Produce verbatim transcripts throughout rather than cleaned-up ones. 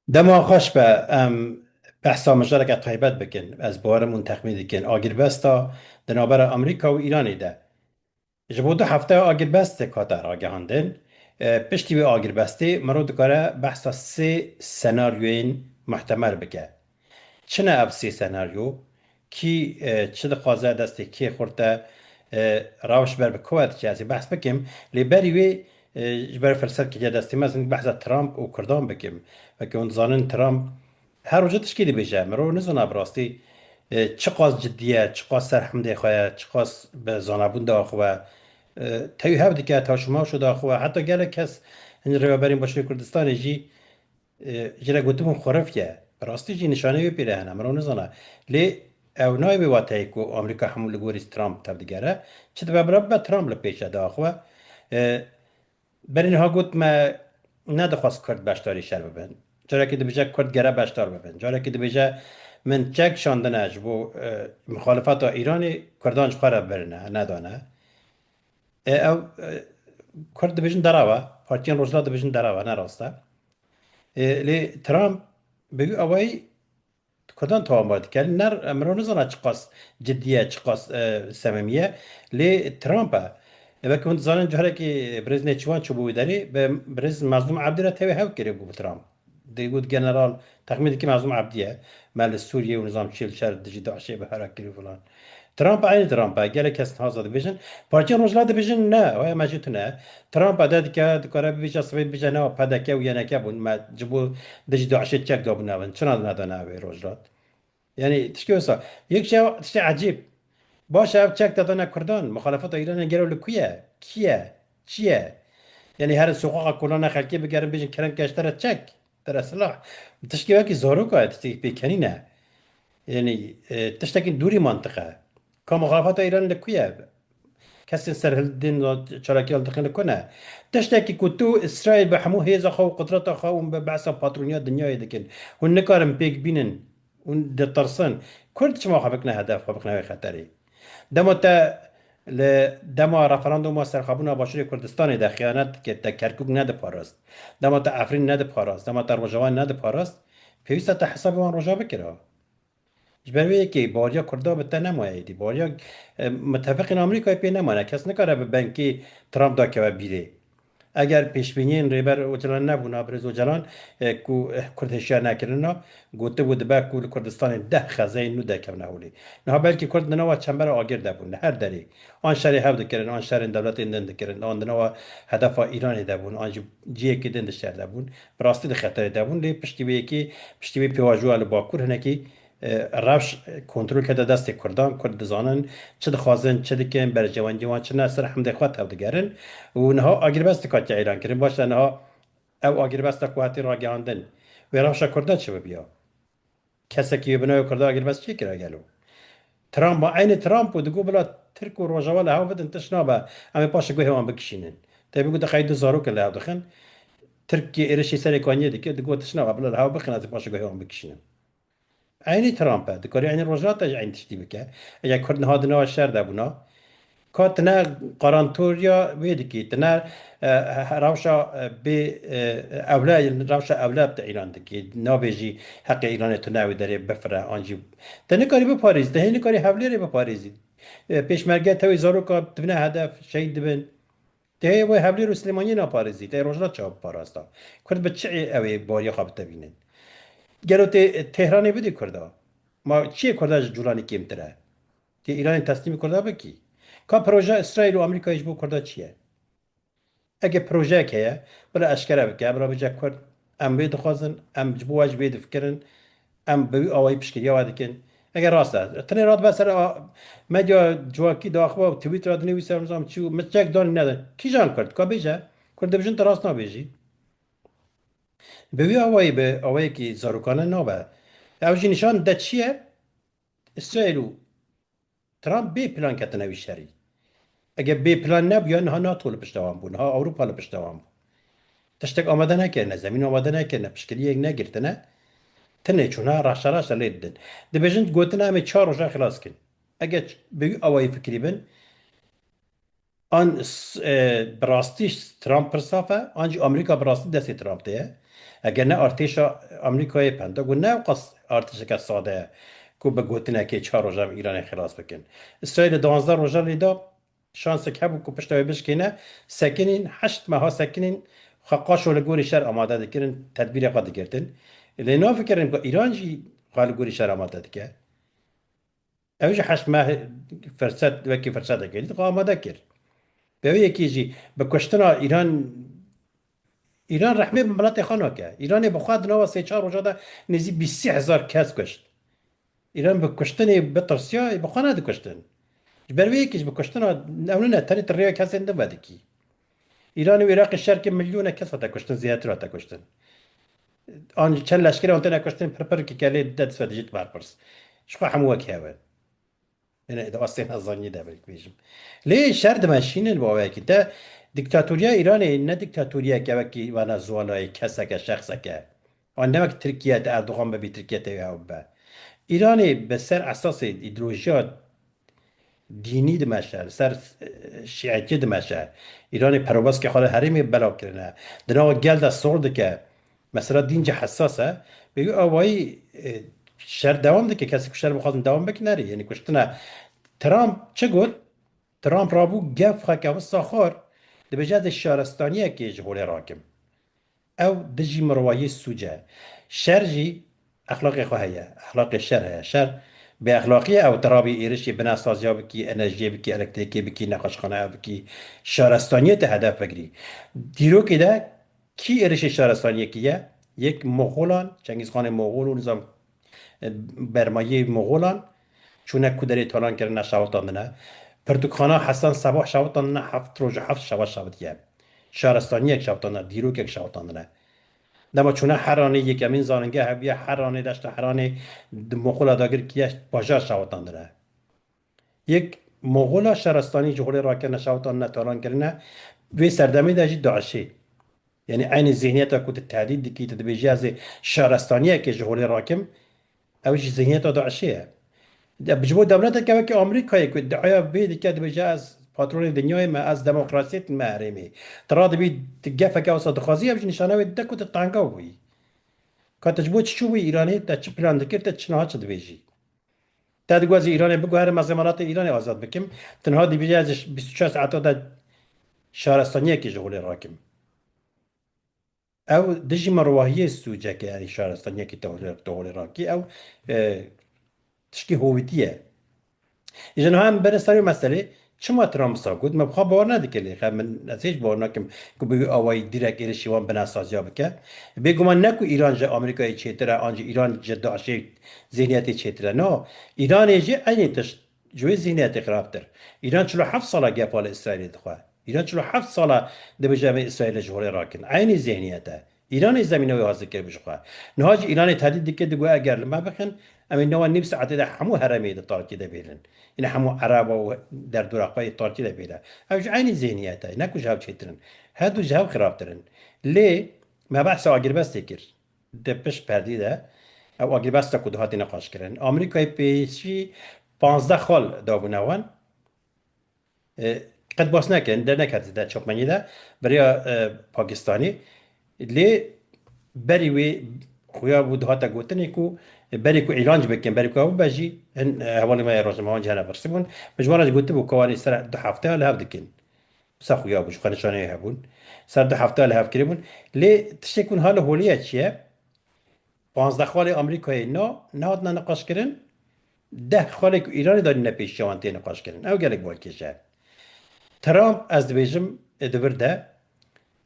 Dema xweş be, em behsa mijareke taybet bikin. Ez bawerim hûn texmîn dikin. Agirbesta di navbera Amerîka û Îranê de. Ji bo du hefte agirbestek hate ragihandin. E, piştî wê agirbestê mirov dikare behsa sê senaryoyên muhtemel bike. Çi ne ev sê senaryo? Kî, e, çi dixwaze, destê kê xurt e, e, rewş ber bi ku ve diçe, ez ê behs bikim. Lê berî wê, e, ji ber firset ketiye destê me, ez ê behsa Trump û Kurdan bikim. Weke hûn dizanin Trump her roja tişkî dibêje. Mirov nizana bi rastî, e, çiqas cidî ye, çiqas ser hemdê xwe ye, çiqas bi zanabûn diaxive. E, tewî hev dike, tewşima şo diaxive. Heta gelek kes, hin rêveberên Başûrê Kurdistanê jî, e, ji re gotibûn xurif ye. Bi rastî jî nîşaneyê wê pê re hene, mirov nizana. Lê ew nayê wê wateyê ku Amerîka hemû li gorî Trump tevdigere. Çi dibe bira bibe, Trump li pêş e diaxive. E, berî niha got me nedixwest Kurd beşdarî şer bibin. Carekî dibêje Kurd gere beşdar bibin. Carekî dibêje min çek şandine ji bo, e, muxalifeta Îranê, Kurdan ji xwe re birine, nedane. E, ew, e, Kurd dibêjin derew e, partiyên Rojhilat dibêjin derew e, ne rast e. E, lê Trump bi wî awayî Kurdan tawanbar dike. Ne, mirov nizana çiqas cidî ye, çiqas, e, sememî ye. Lê Trump e. E, weke hûn dizanin carekî birêz Nêçîrvan çûbû wî derê, bi birêz Mezlûm Ebdî re tevî hev kiribû bi Trump. Digot general, texmîn dikî Mezlûm Ebdî ye. Me li Sûriyê û nizam çi li şer dijî DAIŞê bi hev re kirî filan. Trump eynî Trump e. Gelek kes niha dibêjin. Partiyên Rojhilat dibêjin ne, waya me jî tune. Trump ede dike, dikare bibêje, sibê bibêje ne, P D K û Y N K bûn. Me ji bo dijî DAIŞê çek dabûn evin. Çina nedane ew ê Rojhilat? Yanî tişkê wisa. Yek şey, tiştê ecîb. Baş e, ev çek dadane Kurdan. Muxalefeta Îranê gelo li ku ye? Kî ye? Çi ye? Yanî herin soqaxa kolana xelkê bigerin bêjin kerem ke ji te re çek. Te re silah. Tişkê wekî zaroka ye, tiştekî pêkenîn e. Yanî, e, tiştekî dûrî mantiq e. Ka muxalefeta Îranê li ku ye? Kesên serhildên çalakiya li dikin li ku ne? Tiştekî ku tu Îsraîl bi hemû hêza xwe û qudrata xwe û bi behsa patroniya dinyayê dikin. Hûn nikarin pêk bînin. Hûn ditirsin. Kurd çima xwe bikine hedef, xwe bikine wê xeterê? Dema te li dema referanduma serxwebûna Başûrê Kurdistanê de xiyanet dikir, te Kerkûk nediparast. Dema te Efrîn nediparast. Dema te Rojava nediparast. Pêwîst e te hesabê wan roja bikira. Ji ber wê yekê baweriya Kurda bi te nemaye êdî. Baweriya, e, mitefiqên Amerîkayê pê nemane. Kes nikare bi benkê Trump de keve bîrê. Eger pêşbîniyên Rêber Ocalan nebûna, Birêz Ocalan, e, ku, e, Kurd hişyar nekirina, gotibû dibe ku li Kurdistanê deh xezeyên nû derkevine holê. Niha belkî Kurd di nava çembera agir de bûn, li her derê. An şerê hev dikirin, an şerên dewletên din dikirin, an di nava hedefa Îranê de bûn, an jî cihekî din di şer de bûn. Bi rastî di xeterê de bûn, lê piştî wê yekê, piştî wê pêvajoya li Bakur hinekî, e, rewş, e, kontrol kete destê Kurdan. Kurd dizanin çi dixwazin, çi dikin, berjewendiyên wan çi ne, ser hemdê xwe tevdigerin. Û niha agirbest dikatiye îlan kirin. Baş e, niha ew agirbesta ku hatî ragihandin, wê rewşa Kurdan çi bibiya? Kesekî wê bi navê Kurda agirbest çê kira gelo? Trump, ma eynî Trump û digot bila Tirk û Rojava li hev bidin, tişt nabe, em ê paşê guhê wan bikişînin. Te bigû dixeyî du zarok li hev dixin. Tirkiyê êrişî serê Konyê dike, digot tişt nabe, bila li hev bixin, ez ê paşê guhê wan bikişînim. Eynî Trump e, dikarî eynî Rojhilata jî eynî tiştî bike. Eger Kurd niha di nava şer de bûna, ka tine garantoriya wê dikî, tine, e, rewşa, e, bê, e, ewle, rewşa ewle te îlan dikî. Nabêjî heqê Îranê tune wê derê bifire, an jî te nikarî biparêzî, te hê nikarî Hewlêrê biparêzî. E, pêşmerge tewê zaroka dibine hedef, şehîd dibin. Te wê Hewlêr û Silêmaniyê naparêzî, te Rojhilat çawa biparasta? Kurd bi çi ew ê bariya xwe bi te bînin? Gelo tê Tehranê bidî Kurda? Ma çiyê Kurda ji Culanî kêmtir e? Tê Îranê teslîmî Kurda bikî? Ka proje Îsraîl û Amerîkayê ji bo Kurda çi ye? Ege projeyek heye, bila eşkere bike, bila bêje Kurd, em vê dixwazin, em ji bo we jî vê difikirin, em bi wî awayî piştgiriya we dikin. Eger rast e, tenê radibe ser a, medya civakî diaxive û Twitter dinivîse, nizam çi û min çek dan nedin. Kîjan Kurd? Ka bêje, Kurd dibêjin tu rast nabêjî. Bi wî awayî, bi awayekî zarokane nabe. Ew jî nîşan de çi ye? Îsraîl û Trump bê plan ketine wî şerî. Eger bê plan nebûya, niha NATO li pişta wan bû, niha Ewropa li pişta wan bû. Tiştek amade nekirine, zemîn amade nekirine, piştgiriyek negirtine. Tinê çûna reşa reşa lê didin. Dibêjin, gotin, em ê çar roja xilas kin. Eger ç-, bi wî awayî fikirî bin, An s- e, bi rastî Trump pir saf e, an jî Amerîka bi rastî destê Trump de ye. Eger ne artêşa Amerîkayê, Pentagon ne ewqas artêşeke sade ye ku bi gotinekê çar roja em Îranê xilas bikin. Îsraîlê duwazdeh rojan lê da, şansek hebû ku pişta wê bişkêne, sekinîn, heşt meha sekinîn, xwe qaşo li gorî şer amade dikirin, tedbîrê xwe digirtin. Lê nafikirin ku Îran jî xwe li gorî şer amade dike. Ew jî heşt meh firset, wekî firsetekê dît, xwe amade kir. Bi wê yekê jî bi kuştina Îran, Îran rehmê bi miletê xwe nake. Îranê bi xwe di nava sê çar roja de nêzî bîst hezar kes kuşt. Îran bi kuştinê bitirsiya, bi xwe nedikuştin. Ji ber wê yekê jî bi kuştina ew nine, tenê tu rêya kesên din vedikî. Îranê û Iraqê şer kir, milyonek kes hate kuştin, zêdetir hate kuştin. An çend leşkerê an têne kuştin, pir pir ki kelê dide dest ve dijît berpirs. Ji xwe hemû wek hev in. Yine de astê nezanî de belkî bêjim. Lê şer dimeşînin bi awayekî te. Dîktatoriya Îranê ne dîktatoriyeke wekî Venezuelayê, keseke, şexseke. An ne wek Tirkiye, te Erdogan bibî, Tirkiye tê wê hew bibe. Îranê bi ser esasê îdeolojiya dînî dimeşe, li ser, e, şîetiyê dimeşe. Îranê perwebeskê xwe li herêmê belav kirine. Di nava gel de sor dike. Mesela dîn cî hesas e. Bi wî awayî, e, şer dewam dike. Kesê ku şer bixwazin dewam bikin, nerê. Yanî kuştina Trump çi got? Trump rabû gef xwe ke wisa xwar, dibêje, ez ê şaristaniyekê ji holê rakim. Ew dijî mirovahiyê sûc e. Şer jî exlaqê xwe heye. Exlaqê şer heye. Şer bêexlaqî ye. Ew tu rabî êrişê binasaziya bikî, enerjiyê bikî, elektrîkê bikî, nexweşxaneya bikî, şaristaniyê te hedef bigirî. Dîrokê de kî êrişê şaristaniyekî ye? Yek Moxolan, Çengîzxanê Moxol û nizam, e, bermayiyê Moxolan çûne ku derê talan kirine, şewitandine. Pirtûkxana Hesen Sebah şewitandine, heft roj û heft şeva şewitiye. Şaristaniyek şewitandine, dîrokek şewitandine. Dema çûne Heranê, yekemîn zanîngehe bûye Heranê, deşta Heranê di Moxola dagir kiriye, bajar şewitandine. Yek Moxola şaristanî ji holê rakirine, şewitandine, talan kirine. Vê serdemê de jî DAIŞê. Yanî eynî zihniyeta ku tu tehdît dikî, tu dibêjî, ez ê şaristaniyekê ji holê rakim, ew jî zihniyeta DAIŞê ye. De, ji bo dewleteke wekî Amerîkayê ku diaya vê dike, dibêje, ez patronê dinyayê me, ez demokrasiyê me herêmê. Tu radibî, tu gefeke wisa dixwazî, ew jî nîşana wê dide ku tu tengav bûyî. Ka tu ji bo çi çûbûyî Îranê, te çi plan dikir, te çi niha çi dibêjî? Te diguhazî Îranê biguherim, ez ê miletê Îranê azad bikim. Tu niha dibêjî, ez ê bîst û çar saeta de şaristaniyekê ji holê rakim. Ew dijî mirovahiyê sûceke, yanî şaristaniyekî te holê, te holê rakî, ew, e, tişkî hovîtî ye. Ji niha em bere ser wê meselê, çima Trump wisa got? Me bi xwe bawer nedike lê. Xe min, ez hêj bawer nakim ku bi wî awayî direk êrişî wan binasaziya bike. Bêguman ne ku Îran ji Amerîkayê çêtir e, an jî Îran ji DAIŞê zihniyetê çêtir e. No, Îranê jî eynî tişt. Ji wê zihniyetê xirabtir. Îran çil û heft sala gefa li Îsraîlê dixwe. Îran çil û heft sala dibêje, em ê Îsraîlê ji holê rakin. Eynî zihniyet e. Îranê zemîna wê hazir kiribû ji xwe. Niha jî Îranê tehdît dike, digot, eger li me bixin, em ê nava nîv saetê de hemû herêmê di tarkî de bihêlin. Yine hemû Ereba û derdora xwe yê tarkî de bihêle. Ew ji eynî zihniyet e. Ne ku ji hev çêtir in. Her du ji hev xirabtir in. Lê me behsa agirbestê kir. Di pişt perdî de ew agirbesta ku dihatî niqaşkirin. Amerîkayê pêşî panzdeh xal dabûne wan. E, qet bas nekirin, derneket de çapmenî de beriya, e, Pakistanî. Lê berî wê xuya bû, dihate gotinê ku, e, berî ku îlan jî bikin, berî ku ew bibe jî, hin, e, hevalê me yê rojnamevan jî hene birsî bûn. Min ji wan re jî gotibû ku wan ê ser du hefteya li hev dikin. Wisa xuya bû, ji xwe nîşaneyê hebûn. Ser du hefteya li hev kiribûn. Lê tiştê ku niha li holê ye çi ye? Panzdeh xalê Amerîkayê na, nehatine niqaşkirin, deh xalê ku Îranê danîne pêşiya wan tê niqaşkirin. Ew gelek balkêş e. Trump, ez dibêjim, ê di vir de,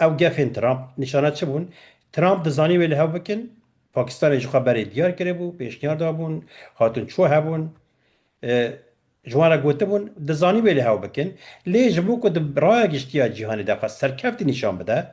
ew gefên Trump nîşana çi bûn? Trump dizanî wê li hev bikin, Pakistanê ji xwe berê diyar kiribû, pêşniyar dabûn, hatin çû hebûn. E, ji wan re gotibûn, dizanî wê li hev bikin. Lê ji bo ku di raya giştî ya cîhanê de xwe serkeftî nîşan bide,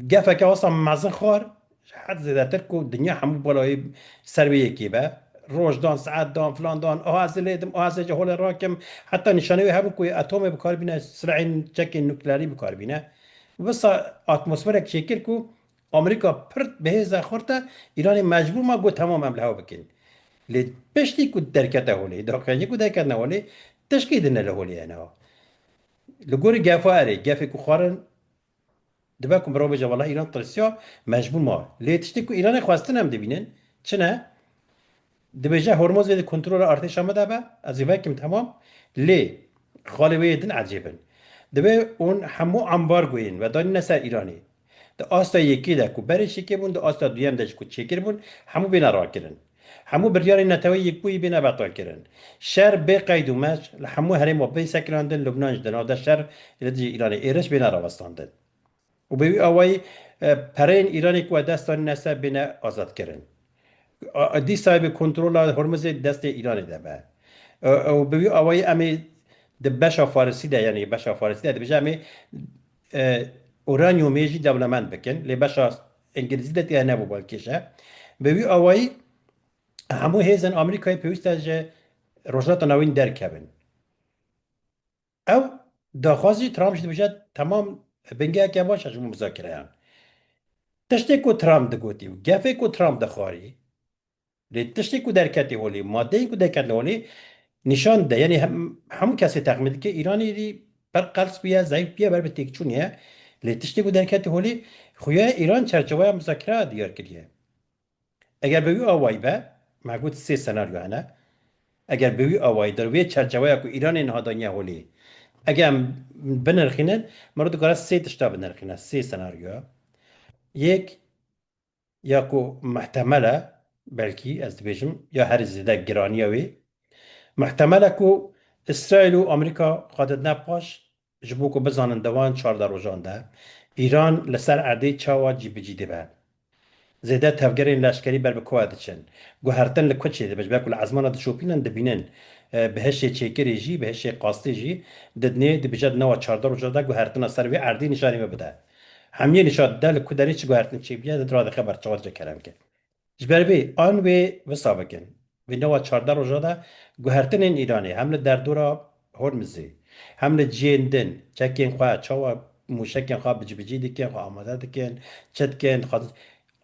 gefeke wisa mezin xwar, ji hed zêdetir ku dinya hemû bala wê ser wê yekê be. Roj dan, saet dan, filan dan, aha ez ê lê dim, aha ez ê ji holê rakim. Heta nîşanê wê hebû ku atomê bi kar bîne, silahên çekên nukleerî bi kar bîne. Wisa atmosferek çêkir ku Amerîka pir bi hêza xurt e, Îranê mecbûr ma got, temam, em li hev bikin. Lê piştî ku derkete holê, daxiyaniye ku derketine holê, tişkî din ne li holê ye niha. Li gorî gefa erê, gefê ku xwarin, dibe ku mirov bêje, wela Îran tirsiya, mecbûr ma. Lê tiştê ku Îranê xwestin em dibînin, çi ne? Dibêje Hormuzê di kontrola artêşa me de be, ez ê vekim temam. Lê xalê wê yê din ecêb in. Divê hûn hemû ambargoyên ve danîne ser Îranê. Di asta yekê de ku berê çêkê bûn, di asta duyem de jî ku çêkir bûn, hemû bêne rakirin. Hemû biryarên Neteweyê Yekbûyî bêne betal kirin. Şer bê qeyd û merc li hemû herêma bê sekinandin, Lubnan jî di nav de şer li dijî Îranê êriş bêne rawestandin. Û bi wî awayî, e, pereyên Îranê ku we dest danîne ser bêne azad kirin. A, a, dîsa bi kontrola Hormuzê destê Îranê de be. E, e, û bi wî awayî em ê di beşa Farisî de, yanî beşa Farisî de dibêje em ê, e, uranyumê jî dewlemend bikin. Lê beşa Îngilîzî de tê nebû balkêş e. Bi wî awayî hemû hêzên Amerîkayê pêwîst e ji Rojhilata Navîn derkevin. Ew daxwaz jî Trump jî dibêje, temam, bingeheke baş e ji bo muzakereyan. Tiştê ku Trump digotî û gefê ku Trump dixwarî, lê tiştê ku derketî holê, madeyên ku derketî holê nîşan dide. Yanî hem, hemû kesê texmîn dike Îranê jî pir qels bûye, zeyf bûye, ber bi têkçûnê ye. Lê tiştê ku derketî holê, xuya Îran çerçeweya muzakera diyar kiriye. Eger bi wî awayî be, me got sê senaryo hene. Eger bi wî awayî der vê çerçeweya ku Îranê niha daniye holê, eger em binirxînin, meriv dikare sê tişta binirxîne, sê senaryo. Yek, ya ku muhtemel e, belkî ez dibêjim, ya herî zêde giraniya wê. Muhtemel e ku Îsraîl û Amerîka xwe didine paş, ji bo ku bizanin di wan çardeh rojan de Îran li ser erdê çawa cîbicî dibe. Zêde tevgerên leşkerî ber bi ku ve diçin? Guhertin li ku çêdibe? Ji ber ku li ezmana dişopînin dibînin, e, bi hişê çêkirê jî, bi hişê qastê jî didinê, dibêje di nava çardeh roja de guhertina ser vê erdê nîşanî me bide. Hemiyê nîşan dide li ku derê çi guhertin çêbûye, di radixe ber çawa dice kerem ke. Ji ber vê an wê wisa bikin. Vê nava çardeh roja de guhertinên Îranê hem li derdora Hormizê, hem li cihên din çekên xwe, çawa mûşekên xwe bicbicî dikin, xwe amade dikin, çi dikin, dixwazin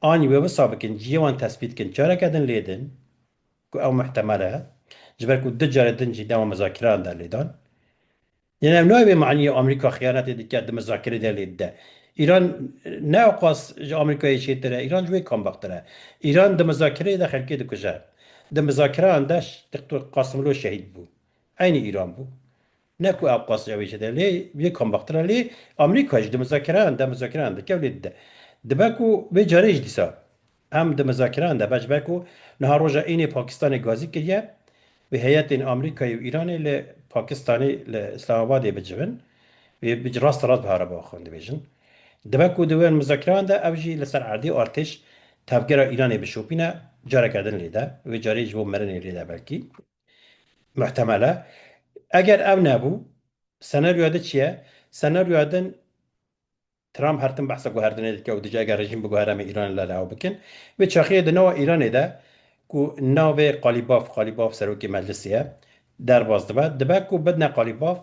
anî wê wisa bikin, cihê wan tespît bikin, careke din lê din, ku ew muhtemel e, ji ber ku du carê din jî dema muzakiran de lê dan. Yanî ev nayê bê maniyê Amerîka xiyanetê dike, di muzakirê de lê dide. Îran ne ewqas ji Amerîkayê çêtir e, Îran ji wê kambextir e. Îran di muzakirê de xelkê dikuje. Di muzakiran de ş-, Doktor Qasimlo şehîd bû. Eynî Îran bû. Ne ku ewqas ji ew ê çêtir e. Lê wê kambextir e. Lê Amerîka jî di muzakiran de, muzakiran dike û lê dide. Dibe ku vê carê jî dîsa em di muzakiran de be, ji ber ku niha roja înê Pakistanê gazî kiriye, wê heyetên Amerîkayê û Îranê li Pakistanê, li Îslamabadê bicivin. Wê bi rast rast bi hereba xwe dibêjin. Dibe ku di wê muzakiran de ew jî li ser erdê artêş tevgera Îranê bişopîne, careke din lê de. Wê carê ji bo mirinê lê de belkî. Muhtemel e. Eger ev nebû, senaryoya din çi ye? Senaryoya din Trump her tim behsa guhertinê dike û dije eger rejîm biguhere em ê Îranê li hev bikin. Vê çaxiyê di nava Îranê de ku navê Qalîbaf, Qalîbaf serokê meclisê ye, derbas dibe. Dibe ku bidine Qalîbaf,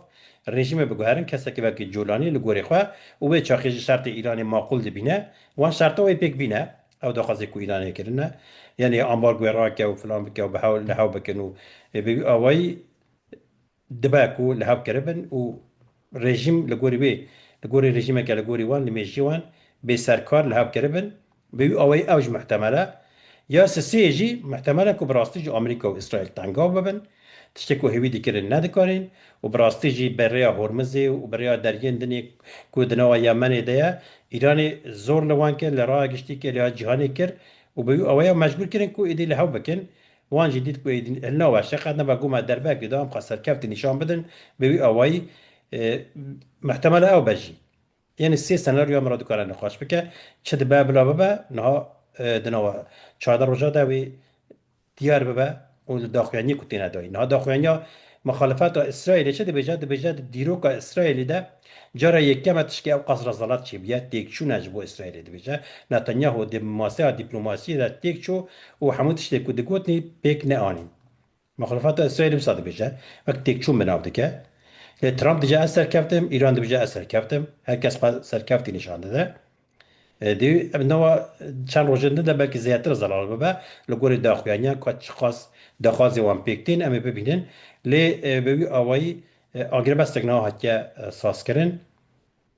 rejîmê biguherin, kesekî wekî Colanî li gorî xwe û wê çaxê jî şertê Îranê maqûl dibîne. Wan şerta wê pêk bîne. Ew daxwazê ku Îranê kirine. Yanî ambargoyê rake û filan bike û bi hewl, li hev bikin û, e, bi wî awayî dibe ku li hev kiribin û rejîm li gorî wê, li gorî rejîmeke li gorî wan, li mêjiyê wan bêserkar li hev kiribin. Bi wî awayî ew jî muhtemel e. Ya sisê jî muhtemel e ku bi rastî jî Amerîka û Îsraîl tengav bibin. Tiştê ku hêvî dikirin nedikarîn û bi rastî jî bi rêya Hormizê û bi rêya deriyên dinê ku di nava Yemenê de ye, Îranê zor li wan kir, li raya giştî kir, li ya cîhanê kir û bi wî awaya mecbûr kirin ku êdî li hev bikin. Wan jî dît ku êdî hilnaweşe, qet nebe goma derbekê de em xwe serkeftî nîşan bidin, bi wî awayî, e, muhtemel e ew be jî. Yanî sê senaryo mira dikare nîqaş bike, çi dibe bila bibe, niha, e, di nava çardeh roja de wê diyar bibe û li daxuyaniyê ku têne dayîn. Niha daxuyaniya muxalefeta Îsraîlê çi dibêje? Dibêje di dîroka Îsraîlê de cara yekem e tişkê ew qas rezalet çêbûye, têkçûn e ji bo Îsraîlê dibêje. Netanyahu di maseya dîplomasiyê de têk çû û hemû tiştê ku digotinî pêk neanîn. Muxalefeta Îsraîlê wisa dibêje, wek têkçûn bi nav dike. Lê Trump dibêje ez serkeftim, Îran dibêje ez serkeftim. Her kes xwe serkeftî nîşan dide. E, di, em nava çend rojên din de belkî zêdetir zelal bibe. Li gorî daxuyaniyan ku çiqas daxwazê wan pêk tên, em ê bibînin. Lê, e, bi wî awayî e, agirbestek niha hatiye, e, sazkirin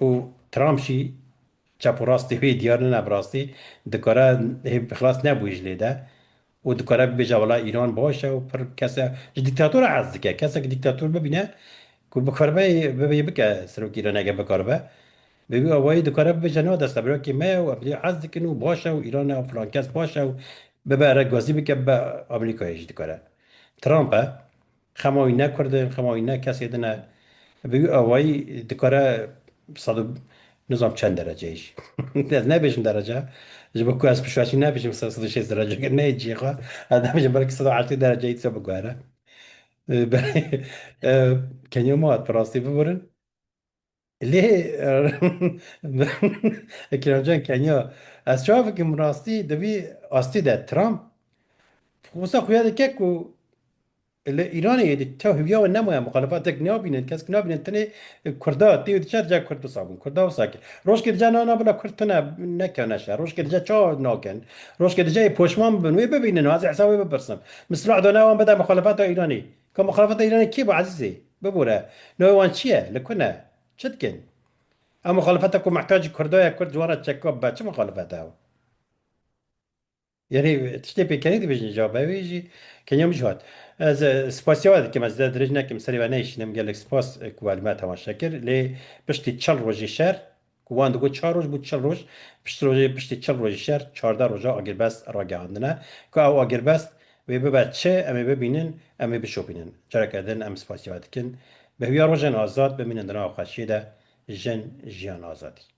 û Trump jî çep û rastê wê diyar nine bi rastî dikare hê bi xilas nebûyî ji lê de û dikare bibêje wela Îran baş e û pir kese ji dîktatora hez dike. Kesek dîktator bibîne ku bikaribe bibe bike serokê Îranê, eger bikaribe. Bi wî awayî dikare bibêje niha destebirakê me ye û em lê hez dikin û baş e û Îran e û filan kes baş e û bibe re gazî bike bibe Amerîkayê jî dikare. Trump e. Xema wî ne Kurd in, xema wî ne kesê din e. Bi wî awayî dikare sed û nizam çend dereceyê jî. Ez nebêjim derece. Ji bo ku ez pişwaşî nebêjim sed û şêst derece, ne cihê xwe. Ez nebêjim belkî sed û heştê dereceyê dîsa biguhere. E, be-, e, Kenya ma hat bi rastî bibirin. Lê, e, Kiramcan Kenya, ez çawa bikim rastî di vî astî de Trump wisa xuya dike ku li Îranê êdî tew hêviya we nemaye, muxalefetek nabînin, kesk nabînin, tenê Kurda tê û diçe rica Kurd wisa bûn, Kurda wisa kir. Rojkê dice na, na bila Kurd tune nekevne şer, rojkê dice çawa nakin, rojkê dice ê poşman bibin, wê bibînin, ez ê hesabê bipirsim. Min silah dane wan bide muxalefeta Îranê. Ka muxalefeta Îranê kê bû ezîzê? Bibûre. Navê wan çi ye? Li ku ne? Çi dikin? Ew muxalefeta ku mihtacî Kurda ye, Kurd ji wan re çeka bibe, çi muxalefet e ew? Yanî tiştê pêkenî dibêjin cewabê wî jî Kenya min jî hat. Ez, e, spasiya we dikim, ez de dirêj nekim, serê we neyşînim, gelek spas, e, ku we li me temaşe kir. Lê piştî çil rojê şer, ku wan digot çar roj bû, çil roj, pişt rojê, piştî çil rojê şer, çardeh roja agirbest ragihandine. Ku ew agirbest wê bibe çi, em ê bibînin, em ê bişopînin. Careke din em spasiya we dikin. Bi hêviya rojên azad bimînin di nava xweşiyê de, jin, jiyan, azadî.